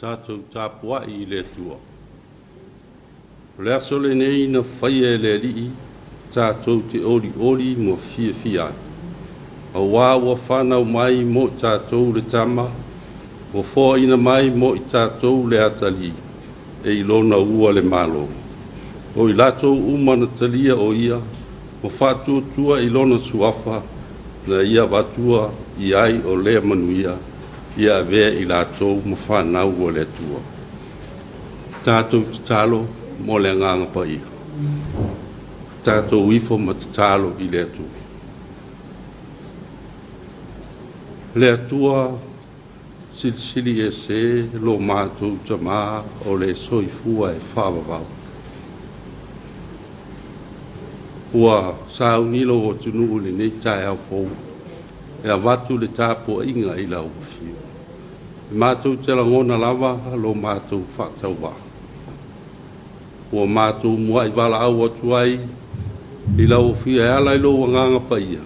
Tatou tapuai i le Atua. O le aso lenei na faia e le Alii tatou te olioli ma fiafia ai. Aua ua fanau mai mo i tatou le Tama, ua foaina mai mo i tatou le atalii, e i lona ua le Malo. O i latou uma na talia o ia, ma faatuatua i lona suafa, na ia avatua i ai o lea manuia, ia avea i latou ma fanau a le Atua. Tatou tatalo mo le Agaga Paia. Tatou ifo ma tatalo i le Atua. Le Atua, Silisili Ese lo matou Tama o le soifua e faavavau. Ua sauni lou atunuu i lenei taeao fou e avatu le tapuaiga i lau afio. E matou te lagona lava lo matou faatauvaa. Ua matou muai valaau atu ai i lau afio e ala i lou Agaga Paia,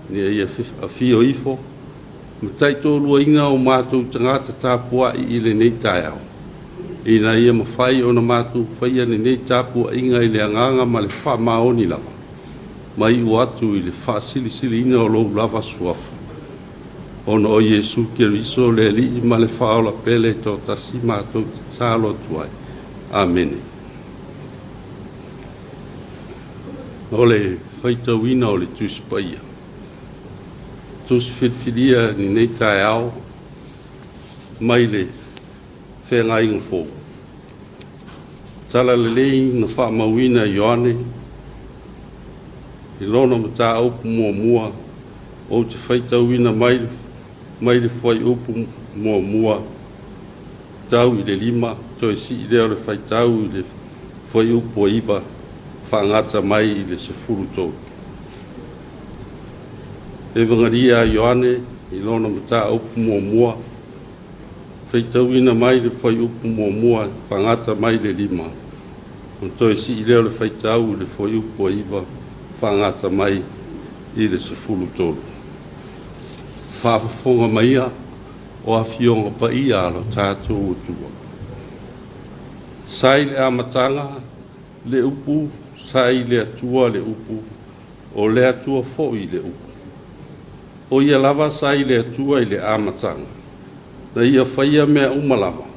ina ia afio ifo ma taitoaluaina o matou tagata tapuai i lenei taeao, ina ia mafai ona matou faia lenei tapuaiga i le agaga ma le faamaoni lava, ma iu atu i le faasilisiliina o lou lava suafa, ona o Iesu Keriso le Alii ma le Faaola pele e toatasi matou te tatalo atu ai. Amene. O le faitauina o le Tusi Paia. Tusi filifilia i lenei taeao mai le Feagaiga Fou. Tala Lelei na faamauina e Ioane i lona mataupu muamua, ou te faitauina mai, mai le fuaiupu muamua tau i le 5, toe sii lea o le faitau i le fuaiupu 9, faagata mai i le 13. Evegalia a Ioane i lona mataupu muamua, faitauina mai le fuaiupu muamua faagata mai le 5, ona toe sii lea o le faitau i le fuaiupu 9, faagata mai i le 13. Faafofoga maia o afioga paia a lo tatou Atua. Sa i le amataga le upu, sa i le Atua le upu, o le Atua foi le upu. O ia lava sa i le Atua i le amataga, na ia faia mea uma lava,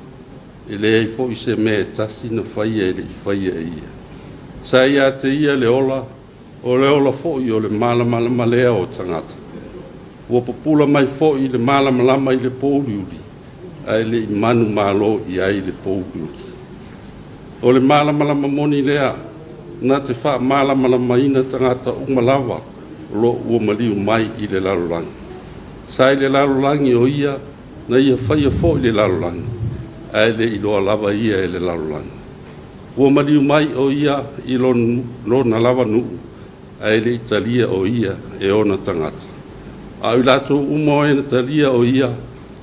e leai foi se mea e tasi na faia e le i faia e ia. Sa ia te ia le ola, o le ola foi o le malamalama lea o tagata. Ua pupula mai foi le malamalama i le pōuliuli, ae le i manumalo i ai le pōuliuli. O le malamalama moni lea na te faamalamalamaina tagata uma lava o lo o ua maliu mai i le lalolagi. Sa i le lalolagi o ia, na ia faia foi le lalolagi, ae le iloa lava ia e le lalolagi. Ua maliu mai o ia i lona lava nuu, ae le i talia o ia e ona tagata. A o i latou uma o e na talia o ia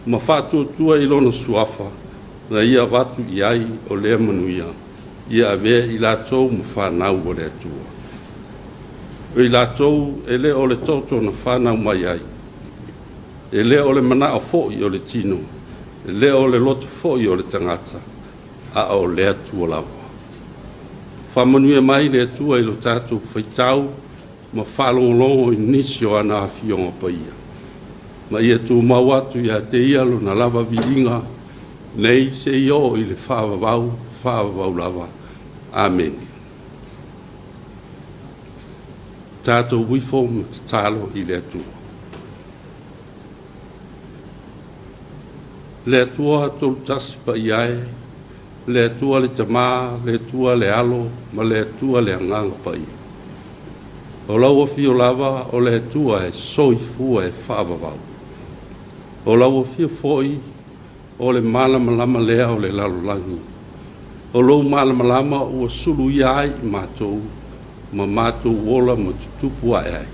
ma faatuatua i lona suafa, na ia avatu i ai o lea manuia, ia avea i latou ma fanau o le Atua. O i latou e le o le toto na fanau mai ai, e le o le manao foi o le tino, e le o le loto foi o le tagata, a o le Atua lava. Faamanuia mai le Atua i lo tatou faitau ma faalogologo i nisi o ana afioga paia, ma ia tumau atu ia te ia lona lava viiga nei seia oo i le faavavau, faavavau lava. Amene. Tatou ifo ma tatalo i le Atua. Le Atua Tolutasi Paia e, le Atua le Tama, le Atua le Alo, ma le Atua le Agaga Paia. O lau afio lava o le Atua e soifua e faavavau. O lau afio foi O le malamalama lea o le lalolagi. O lou malamalama ua suluia ai i matou ma matou ola ma tutupu ae ai.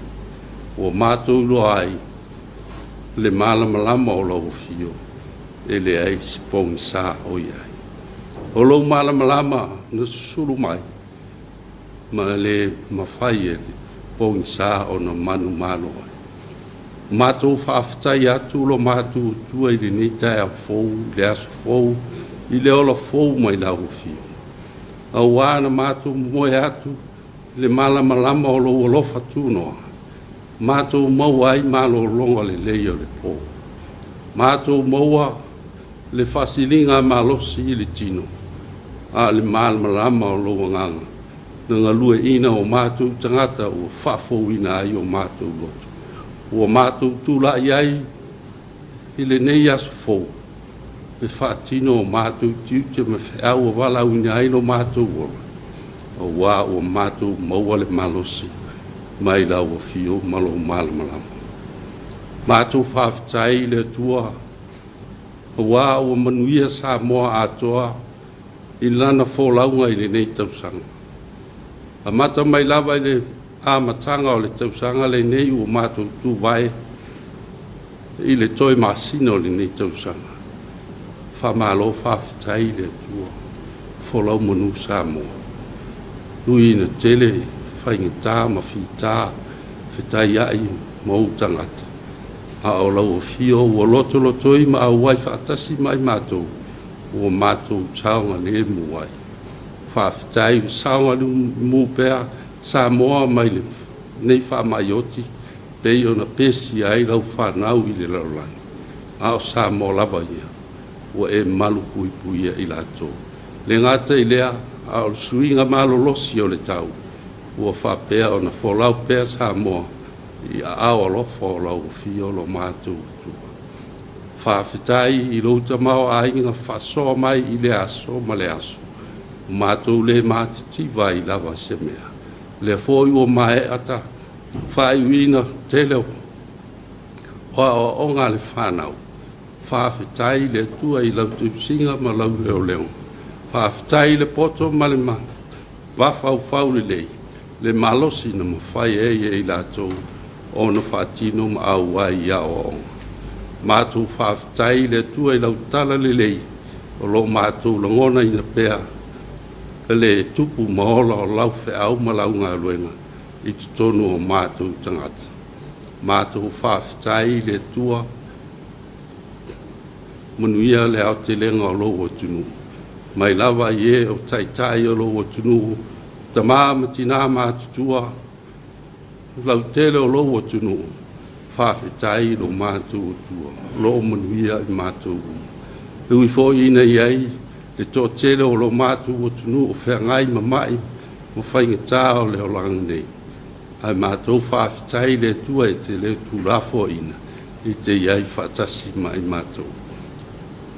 Ua matou iloa ai le malamalama o lau afio e leai se pogisa o i ai. O lou malamalama na susulu mai ma le mafai e le pogisa ona manumalo ai. Matou faafetai atu lo matou Atua i lenei taeao fou, i le aso fou, i le ola fou mai lau Afio, aua na matou momoe atu i le malamalama o lou alofa tunoa, matou maua ai malologa lelei o le po. Matou maua le faasiligamalosi i le tino, a o le malamalama o lou agaga na galueaiina o matou tagata ua faafouina ai o matou loto. Ua matou tulai ai i lenei aso fou e faatino o matou tiute ma feau ua valaauina ai lo matou ola, aua ua matou maua le malosi mai lau afio ma lou malamalama. Matou faafetai i le Atua aua ua manuia Samoa atoa i lana folauga i lenei tausaga. Amata mai lava i le amataga o le tausaga lenei ua matou tuvae i le toe masina o lenei tausaga. Faamalo faafetai i le Atua, folau manu Samoa. Ui ina tele faigata ma fita fetaiai ma ou tagata, a o lau afio ua lotolotoi ma auai faatasi ma i matou, ua matou saogalemu ai. Faafetai ua saogalemu pea Samoa mai lenei faamai oti pei ona pesia ai lau fanau i le lalolagi, a o Samoa lava ia, ua e malupuipuia i latou. Le gata i lea, a o le suiga malolosi o le tau, ua faapea ona folau pea Samoa i aao alofa o lau afio lo matou Atua. Faafetai i lou tamaoaiga faasoa mai i lea aso ma le aso, ua matou le matitiva ai lava i se mea. O lea foi ua maea faaiuina tele o aoaoga a le fanau, faafetai i le Atua i lau tausiga ma lau leoleo. Faafetai i le poto ma le mafaufau lelei, le malosi na mafai ai e i latou ona faatino ma auai i aoaoga. Matou faafetai i le Atua i lau talalelei o lo o matou lagonaina pea le tupu ma ola o lau feau ma lau galuega i totonu o matou tagata. Matou faafetai i le Atua, manuia le aotelega o lou atunuu, mai lava i e o taitai o lou atunuu, tama ma tina matutua, lautele o lou atunuu, faafetai i lo matou Atua, o lo o manuia i matou uma. E ui foi ina i ai le toatele o lo matou atunuu o feagai ma mai ma faigata o le olaga nei, ae matou faafetai i le Atua e te le tuulafoaiina e te i ai faatasi ma i matou.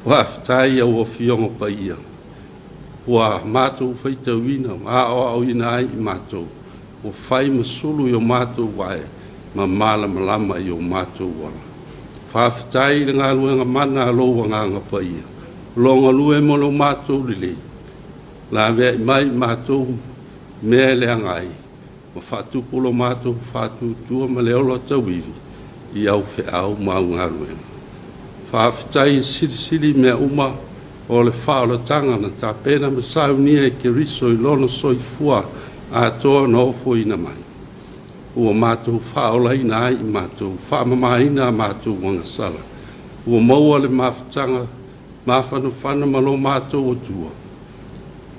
Faafetai i au Afioga Paia, ua matou faitauina ma aoaoina ai i matou, ua fai ma sulu i o matou vae ma malamalama i o matou ala. Faafetai i le galuega mana a lou Agaga Paia, o lo o galue mo lo matou lelei, laveai mai i matou mea e leaga ai, ma faatupu lo matou faatuatua ma le ola tauivi i au feau ma au galuega. Faafetai e silisili mea uma o le faaolataga na tapena ma saunia e Keriso i lona soifua atoa na ofoina mai, ua matou faaolaina ai i matou, faamamaina a matou agasala, ua maua le mafutaga mafanafana ma lo matou Atua,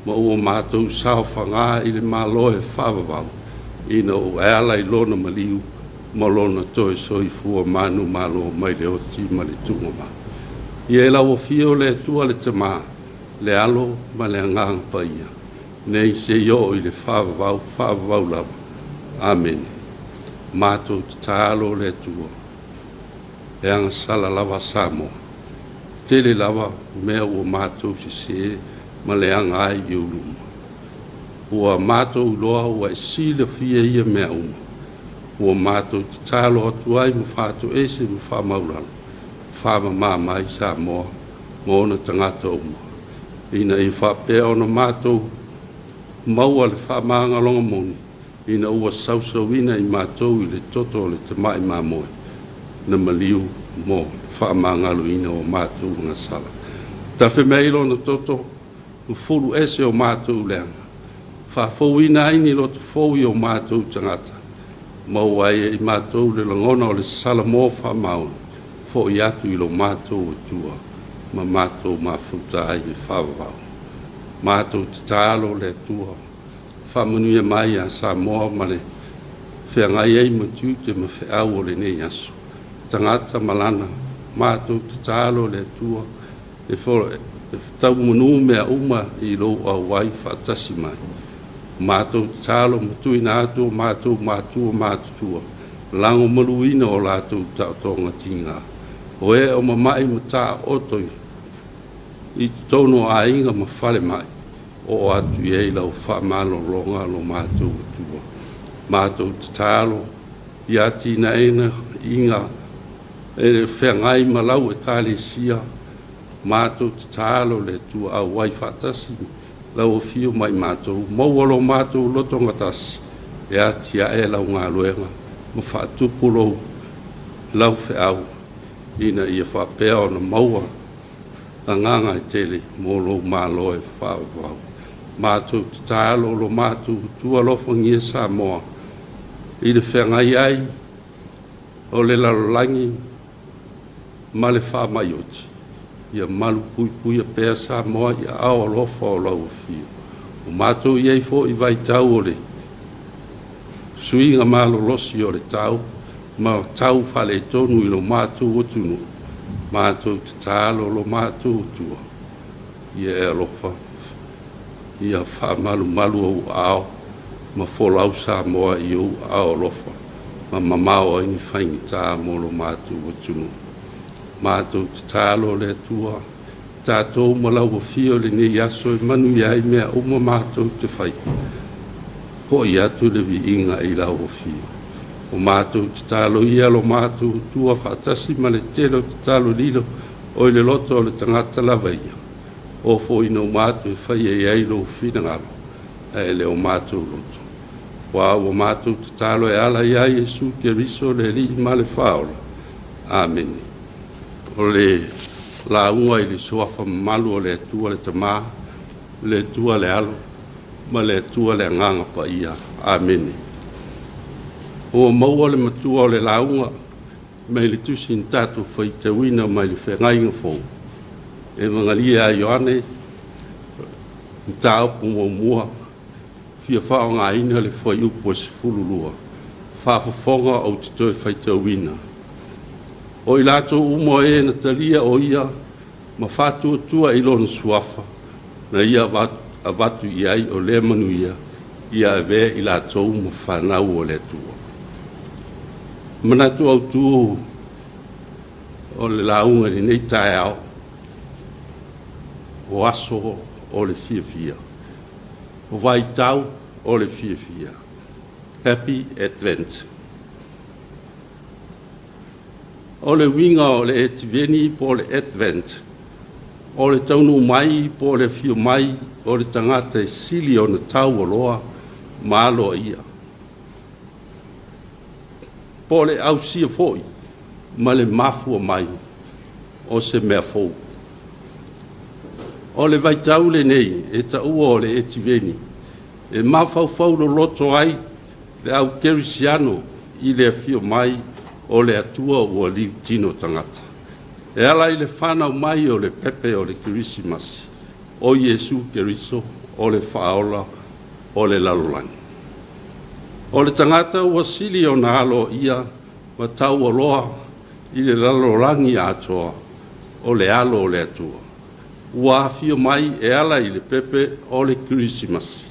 ma ua matou saofaga i le Malo e faavavau, ina ua e ala i lona maliu ma lona toe soifua manumalo mai le oti ma le tuugamau. Ia i lau afio le Atua le Tama, le Alo ma le Agaga Paia, nei seia oo i le faavavau, faavavau lava. Amene. Matou tatalo le Atua, e agasala lava Samoa. Tele lava mea ua matou sese ma leaga ai i ou luma. Ua matou iloa ua e silafia ia mea uma. Ua matou tatalo atu ai ma faatoese ma faamaulalo, faamama mai Samoa ma ona tagata uma, ina ia faapea ona matou maua le faamagaloga moni, ina ua sausauina i matou i le toto o le Tamai Mamoe na maliu mo le faamagaloina o matou agasala. Tafe mai ai Lona toto ma fulu ese o matou leaga, faafouina ai ni loto fou i o matou tagata, maua ai e i matou le lagona o le salamo faamaoni, fo'i atu i lo matou Atua ma matou mafuta ai e faavavau. Matou tatalo le Atua, faamanuia mai ia Samoa ma le feagai ai ma tiute ma feau o lenei aso, tagata ma lana, matou tatalo le Atua e taumanū mea uma i lou auai faatasi mai. Matou tatalo ma tuuina atu o matou matua matutua, lagomaluina o latou taotoga tiga, o e o mama'i ma taooto i totonu o aiga ma falemai, oo atu i ai lau faamalologa lo matou Atua. Matou tatalo ia atinaeina iga e feagai ma lau Ekalesia, matou tatalo le Atua auai faatasi lau afio ma i matou, maua lo matou lotogatasi e atiae lau galuega ma faatupu lou lau feau ina ia faapea ona maua agaga e tele mo lou Malo e faavavau. Matou tatalo lo matou Atua alofagia Samoa i le feagai ai o le lalolagi ma le faamai oti, ia malupuipuia pea Samoa i aao alofa o lau Afio. Ua matou i ai foi i vaitau o le suiga malolosi o le tau ma tau faaletonu i lo matou atunuu, matou tatalo lo matou Atua, ia e alofa, ia faamalumalu ou aao ma folau Samoa i ou aao alofa ma mamao ai ni faigata mo lo matou atunuu. Matou tatalo le Atua, tatou ma lau Afio i lenei aso e manuia ai mea uma matou te faia, fo'i atu le viiga i lau Afio. O matou tatalo ia lo matou Atua faatasi ma le tele o tatalo lilo o i le loto o le tagata lava ia, ofoina uma atu e faia i ai lou finagalo, ae le o matou loto. Aua ua matou tatalo e ala ia Iesu Keriso le Alii ma le Faaola. Amene. O le lauga i le suafa mamalu o le Atua le Tama, le Atua le Alo, ma le Atua le Agaga Paia. Amene. Ua maua le matua o le lauga mai le tusi na tatou faitauina mai le Feagaiga Fou, Evagalia a Ioane, mataupu muamua, fia faaaogaina le fuaiupu e 12, faafofoga ou te toe faitauina. O i latou uma o e na talia o ia ma faatuatua i lona suafa, na ia avatu i ai o lea manuia, ia avea i latou ma fanau a le Atua. Manatu autu o le lauga i lenei taeao, o aso o le fiafia, o vaitau o le fiafia. Happy Advent. O le uiga o le Etiveni po o le Advent, o le taunuu mai po o le afio mai o le tagata e sili ona taualoa ma aloaia, po o le ausia foi ma le mafua mai o se mea fou. O le vaitau lenei e taua o le Etiveni, e mafaufau loloto ai le au kerisiano i le afio mai o le Atua ua liutino tagata, e ala i le fanau mai o le pepe o le Kerisimasi, o Iesu Keriso o le Faaola o le lalolagi. O le tagata ua sili ona aloaia ma taualoa i le lalolagi atoa, o le Alo o le Atua, ua afio mai e ala i le pepe o le Kerisimasi.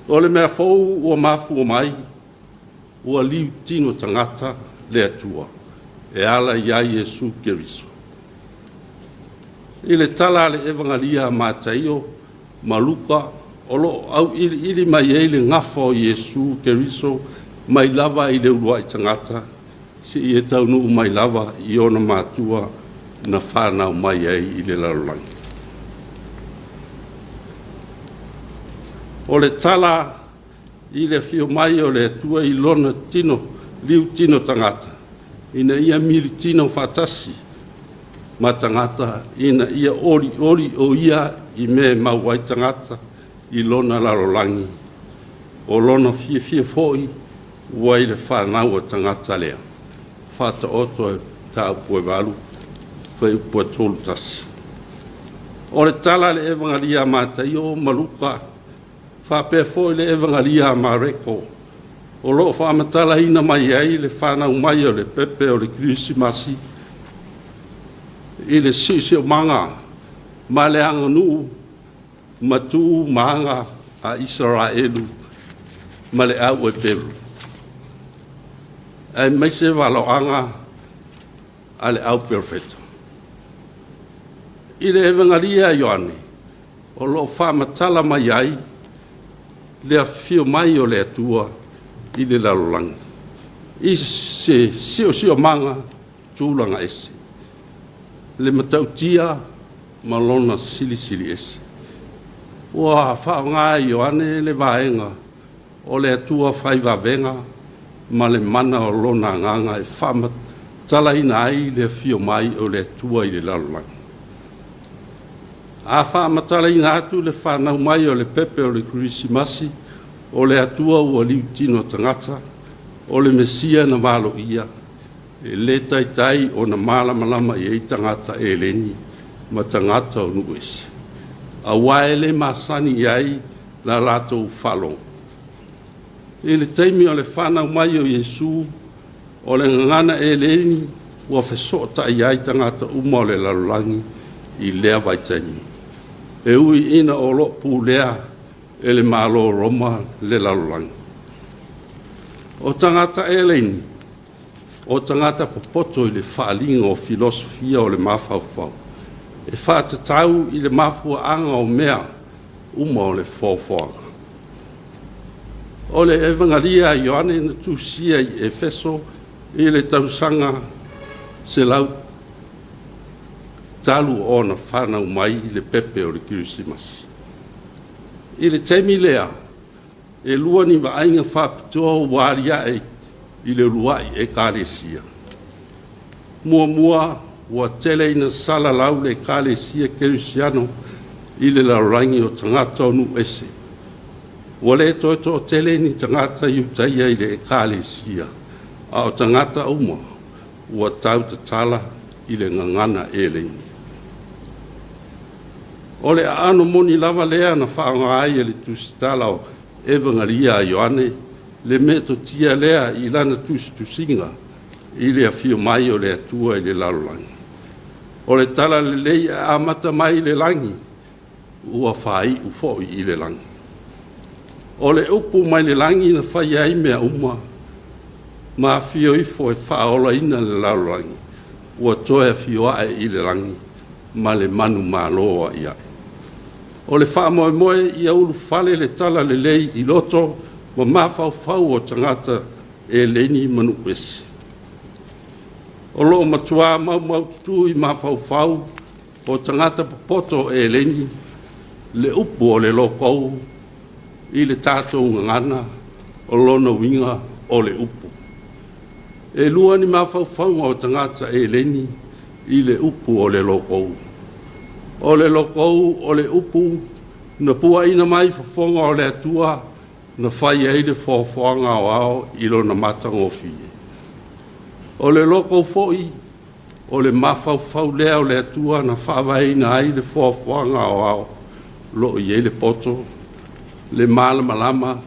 O le mea fou ua mafua mai, ua liutino tagata le Atua e ala iā Iesu Keriso. I le tala a le Evagalia a Mataio ma Luka o lo o auiliili mai ai le gafa o Iesu Keriso mai lava i le uluai tagata seia taunuu mai lava i ona matua na fanau mai ai i le lalolagi. O le tala i le afio mai o le Atua i lona tino, liu tino tagata, ina ia militino faatasi ma tagata ina ia olioli o ia i mea e mau ai tagata i lona lalolagi, o lona fiafia foi ua i le fanau a tagata lea. Faataoto e Mataupu e 8, fuaiupu e 31. O le tala a le Evagalia a Mataio ma Luka faapea foi le Evagalia a Mareko, o lo o faamatalaina mai ai le fanau mai o le pepe o le Kerisimasi i le siosiomaga ma le aganuu ma tu ma aga a Isaraelu ma le au Eperu, aemaise valoaga a le au perofeta. I le Evagalia a Ioane, o lo o faamatala mai ai le afifio mai o le Atua i le lalolagi i se siosiomaga tulaga ese, le matautia ma lona silisili ese. Ua faaaoga e Ioane le vaega o le Atua fai vavega ma le mana o lona agaga e faamatalaina ai le afio mai o le Atua i le lalolagi. A faamatalaina atu le fanau mai o le pepe o le Kerisimasi, o le Atua ua liutino tagata, o le Mesia na valoia, e le taitai ona malamalama i ai tagata Eleni ma tagata o nuu ese, aua e le masani i ai la latou faalogo. I le taimi o le fanau mai o Iesu, o le gagana Eleni ua fesootai ai tagata uma o le lalolagi i lea vaitaimi, e ui ina o lo o pulea e le Malo o Roma le lalolagi. O tagata Eleni, o tagata popoto i le faaaliga o filosofia o le mafaufau, e faatatau i le mafuaaga o mea uma o le foafoaga. O le Evagalia a Ioane na tusia i Efeso i le tausaga 100 talu ona fanau mai le pepe o le Kerisimasi. I le taimi lea, e lua ni vaaiga faapitoa ua alia'e i le uluai ekalesia. Muamua, ua tele ina salalau le ekalesia kerisiano i le lalolagi o tagata o nuu ese. Ua le toe toatele ni tagata Iutaia i le ekalesia, a o tagata uma ua tautatala i le gagana Eleni. O le aano moni lava lea na faaaoga ai e le tusitala o Evagalia a Ioane le metotia lea i lana tusitusiga i le afio mai o le Atua i le lalolagi. O le tala lelei e amata mai i le lagi, ua faaiu foi i le lagi. O le upu mai le lagi na fai ai mea uma, ma afio ifo e faaolaina le lalolagi, ua toe afio ae i le lagi ma le manumalo a'ia'i. O le faamoemoe ia ulufale le tala lelei i loto ma mafaufau o tagata Eleni ma nuu ese. O lo o matuā maumaututu i mafaufau o tagata popoto o Eleni le upu o le lokou i le tatou gagana o lona uiga o le upu. E lua ni mafaufauga o tagata Eleni i le upu o le lokou. O le lokou o le upu na puaina mai fofoga o le Atua na fai ai le foafoaga aoao i lona matagofie. O le lokou foi o le mafaufau lea o le Atua na faavaeina ai le foafoaga aoao o lo o i ai le poto, le malamalama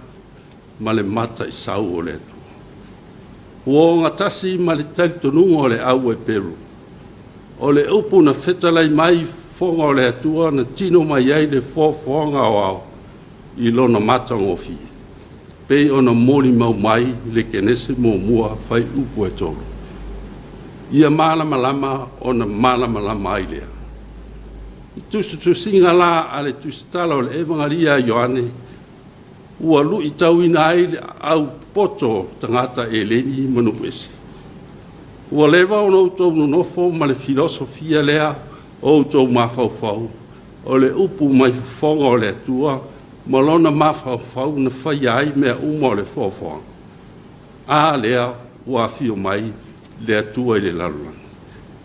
ma le mata i sau o le Atua. Ua ogatasi ma le talitonuga o le au Eperu, o le upu na fetalai mai i fofoga o le Atua na tino mai ai le foafoaga aoao i lona matagofie, pei ona molimau mai le Kenese 1 fuaiupu e 3. Ia malamalama ona malamalama ai lea. I tusitusiga la a le tusitala o le Evagalia a Ioane, ua luitauina ai le au poto o tagata Eleni ma nuu ese. Ua leva ona outou nonofo ma le filosofia lea o outou mafaufau, o le upu mai fofoga o le Atua ma lona mafaufau na faia ai mea uma o le foafoaga. A lea ua afio mai le Atua i le lalolagi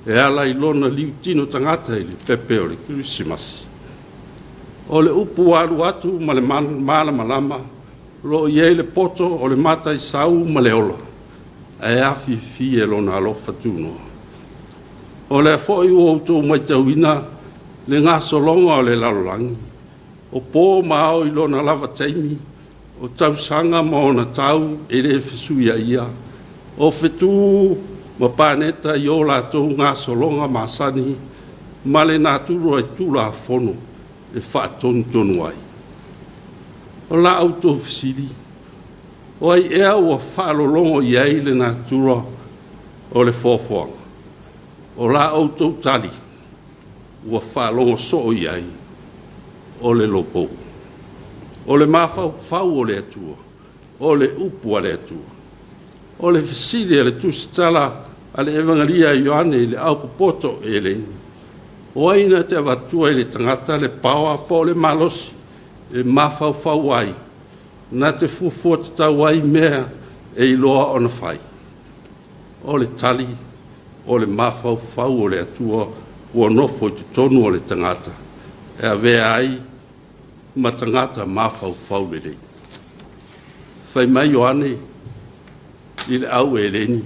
e ala i lona liutino tagata i le pepe o le Kerisimasi. O le upu ua alu atu ma le malamalama o lo o i ai le poto o le mataisau ma le ola, ae afifi e lona alofa tunoa. O lea foi ua outou matauina le gasologa o le lalolagi, o po ma ao i lona lava taimi, o tausaga ma ona tau e le fesuiaia, o fetu ma paneta i o latou gasologa masani ma le natura i Tulafono e faatonutonu ai. O la outou fesili, o ai ea ua faalologo i ai le natura o le foafoaga? O la outou tali, ua faalogo soo i ai, o le lopou. O le mafaufau o le Atua, o le upu a le Atua. O le fesili a le tusitala a le Evagelia a Ioane i le au popoto o Eleni, o ai na te avatua i le tagata le paoa po o le malosi e mafaufau ai na te fuafua tatau ai mea e iloa ona fai? O le tali, o le mafaufau o le Atua ua nofo i totonu o le tagata e avea ai ma tagata mafaufau lelei. Fai mai Ioane i le au Eleni,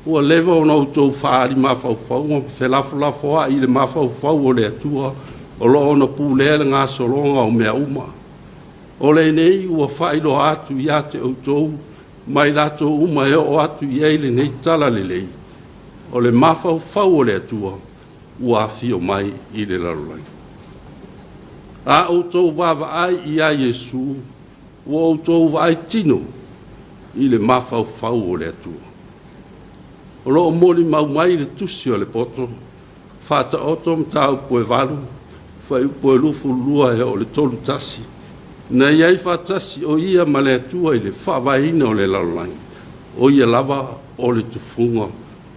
ua leva ona outou faaali mafaufauga ma felafolafoai i le mafaufau o le Atua o lo o ono pulea le gasologa o mea uma. O lenei ua faailoa atu ia te outou ma i latou uma e oo atu i ai lenei talalelei, o le mafaufau o le Atua ua afio mai i le lalolagi. A outou vaavaai ia Iesu, ua outou vaai tino i le mafaufau o le Atua. O lo o molimau mai le tusi o le poto, Faataoto mataupu e 8, fuaiupu e 22 e oo i le 31, na i ai faatasi o ia ma le Atua i le faavaeina o le lalolagi, o ia lava o le tufuga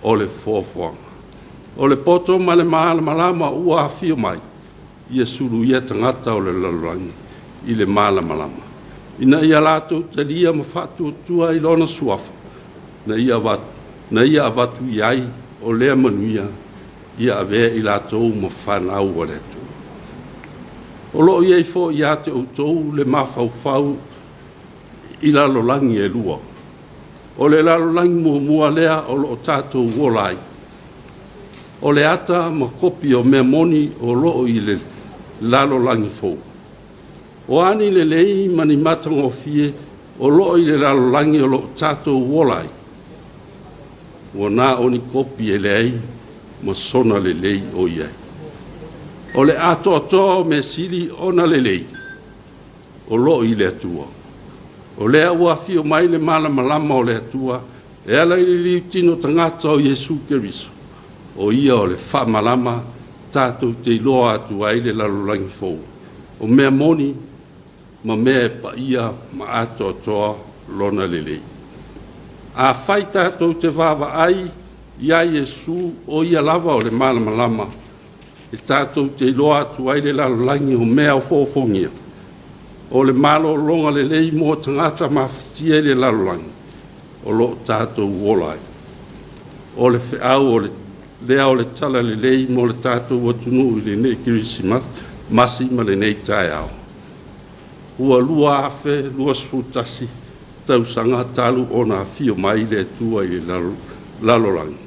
o le foafoaga. O le poto ma le malamalama ua afio mai, ia suluia tagata o le lalolagi i le malamalama, ina ia latou talia ma faatuatua i lona suafa, na ia avatu i ai o lea manuia, ia avea i latou ma fanau a le Atua. O lo o i ai foi ia te outou le mafaufau i lalolagi e lua. O le lalolagi muamua lea o lo o tatou ola ai, o le ata ma kopi o mea moni o lo o i le lalolagi fou. O a ni lelei ma ni matagofie o lo o i le lalolagi o lo o tatou ola ai, ua na o ni kopi e leai ma sona lelei o i ai. O le atoatoa o mea sili ona lelei o lo o i le Atua. O lea ua afio mai le malamalama o le Atua e ala i le liutino tagata o Iesu Keriso, o ia o le faamalama tatou te iloa atu ai le lalolagi fou, o mea moni ma mea e paia ma atoatoa lona lelei. Afai tatou te vaavaai ia Iesu o ia lava o le malamalama, e tatou te iloa atu ai le lalolagi o mea ofoofogia, o le malologa lelei mo tagata mafatia i le lalolagi o lo o tatou ola ai. O le feau o lea o le talalelei mo le tatou atunuu i lenei Kerisimasi ma lenei taeao. Ua 2021 tausaga talu ona afio mai le Atua i le lalolagi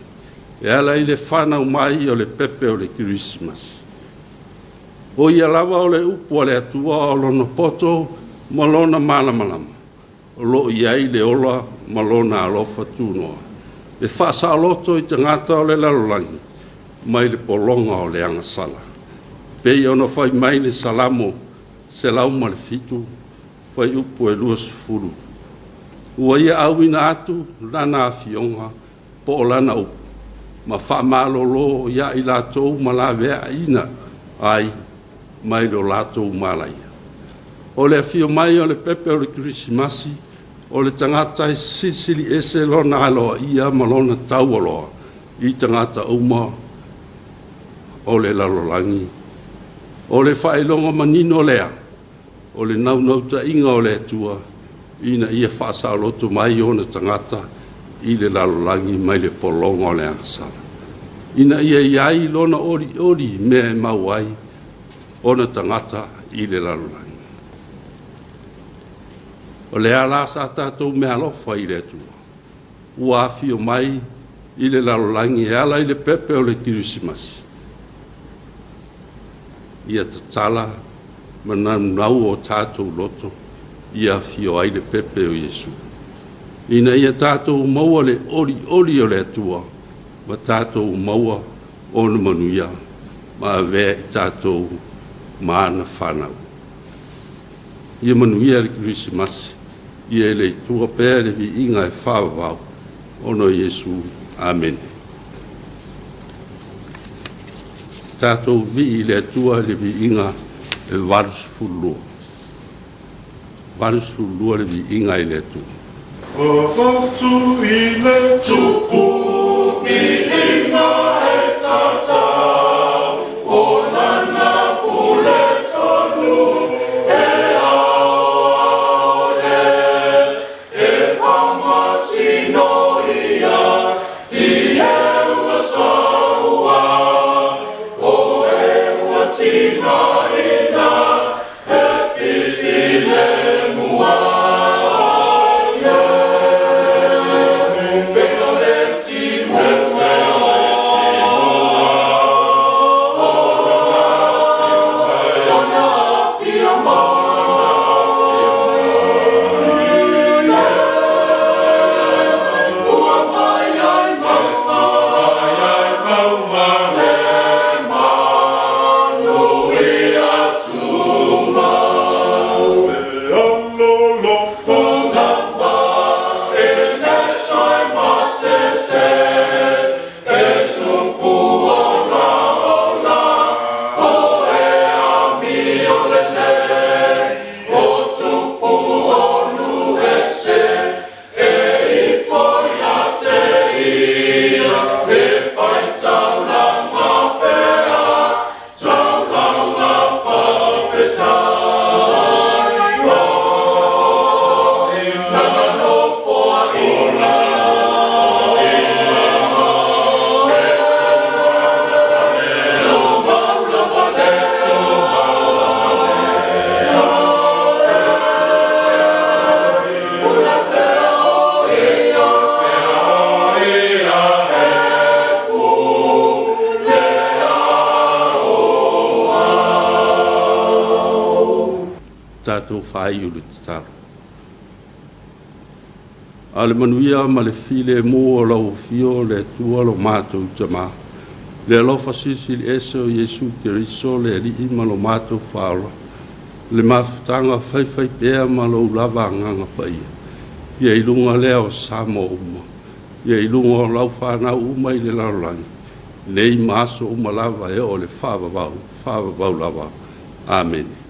e ala i le fanau mai o le pepe o le Kerisimasi. O ia lava o le upu a le Atua o lona poto ma lona malamalama o lo o i ai le ola ma lona alofa tunoa e faasaoloto i tagata o le lalolagi mai le pologa o le agasala. Pei ona fai mai le Salamo 107, fuaiupu e 20. Ua ia auina atu lana afioga po o lana upu ma faamalolo ia i latou ma laveaiina ai mai lo latou malaia. O le afio mai o le pepe o le Kerisimasi, o le tagata e silisili ese lona aloaia ma lona taualoa i tagata uma o le lalolagi. O le faailoga manino lea o le naunautaiga o le Atua ina ia faasaoloto mai ona tagata i le lalolagi mai le pologa o le agasala, ina ia i ai lona olioli i mea e maua ai ona tagata i le lalolagi. O le a la sa tatou meaalofa i le Atua ua afio mai i le lalolagi e ala i le pepe o le Kerisimasi, ia tatala ma naunau o tatou loto ia afio ai le pepe o Iesu, ina ia tatou maua le olioli o le Atua ma tatou maua ona manuia ma avea i tatou ma ana fanau. Ia manuia le Kerisimasi, ia i le Atua pea le viiga e faavavau ona o Iesu. Amene. Tatou vivii i le Atua i le viiga e 82. 82 le viiga i le Atua. Avatu i le Tupu viiga e tatau, o Lana pule tonu e aoao le, e faamasinoina i e ua saua, o e ua tigaina, e filifilemu ai le. Pea o le timuga, o Lona afio mai, e fua mai ai mauga, le manuia tumau. E alolofa lava e le toe masese, e Tupu olaola, o e amio lelei, o Tupu onu ese, e ifo ia te ia, e faitaulaga pea, taulaga faafetai. O lana nofoaiga, tumau lava le. Pule pea o ia, e pule aoao. Tatou faaiu le tatalo. A o le manuia ma le filemu o lau Afio le Atua lo matou Tama, le alofa silisili ese o Iesu Keriso le Alii ma lo matou Faaola, le mafutaga faifaipea ma lou lava Agaga Paia, ia i luga lea o Samoa uma, ia i luga o lau fanau uma i le lalolagi, nei ma aso uma lava e oo i le faavavau, faavavau lava. Amene.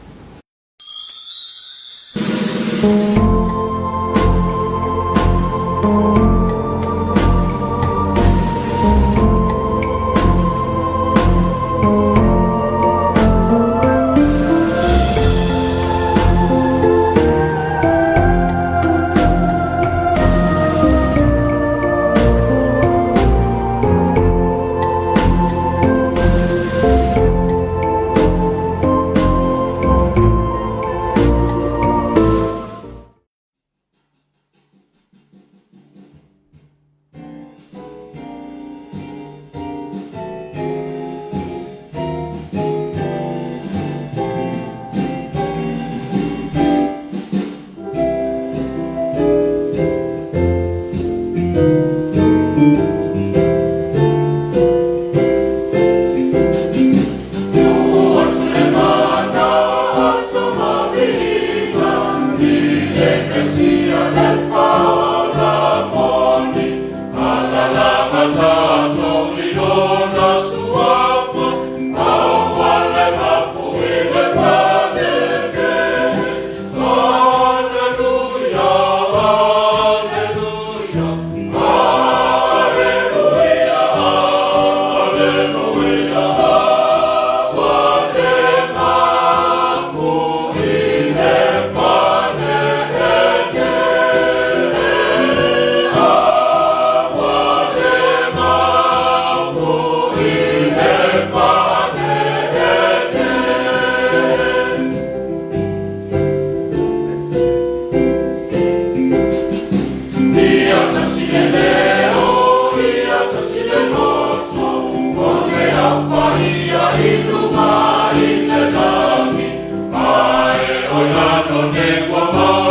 I luga i le lagi, ae o lalo nei ua.